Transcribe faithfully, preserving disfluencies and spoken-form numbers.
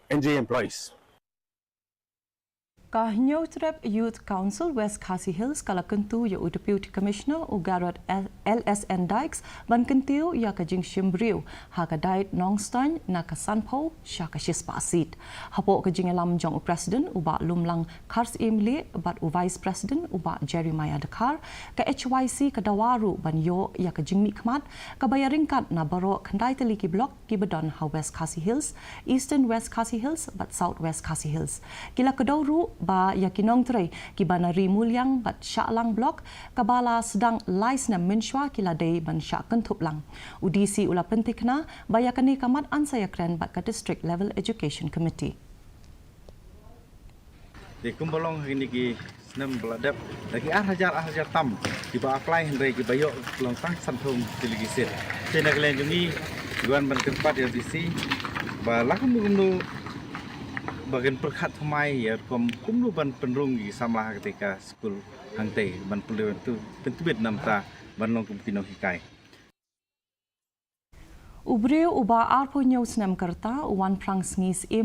N G O employees. Ka Hynñiewtrep Youth Council West Khasi Hills ka la kyntu ïa u Deputy Commissioner u Garod L S N Dykes ban kyntiew ïa ka jingshim briew ha ka Diet Nongstoiñ na ka sanphew sha ka shispah seat. Hapoh ka jingïalam jong u President u Bah Lumlang Kharsyiemlieh bad u Vice President u Bah Jeremiah Dkhar, ka H Y C ka dawa ruh ban ïoh ïa ka jingmihkhmat kaba ïaryngkat na baroh khyndai tylli ki block kiba don ha West Khasi Hills, Eastern West Khasi Hills bad South West Khasi Hills. Ki la kdew ruh ba ïa ki nongtrei kiba na Ri Muliang bad Shahlang Block kaba la sdang lai snem mynshuwa ki la dei ban shah kynthup lang. U D C u la pynthikna ba ïa kane ka mat yn sa ïakren bad ka District Level Education Committee. Te kumba long ha kine ki snem ba la dep, da ki ar hajar, ar hajar tam kiba apply, hynrei kiba ïoh long tang sanphew tylli ki seat. Te na ka liang jong ngi, ngi wan ban kyrpad ïa u D C ba la kumno kumno ba kin pyrkhat thymmai ïa rukom kumno ban pynrung ïa ki samla ha kata ka skul hangtei, ban pynlong tu pyntbit namar ban long kum ki nonghikai. U briew uba arphew hynñiew snem ka rta, u wan phrang sngi syiem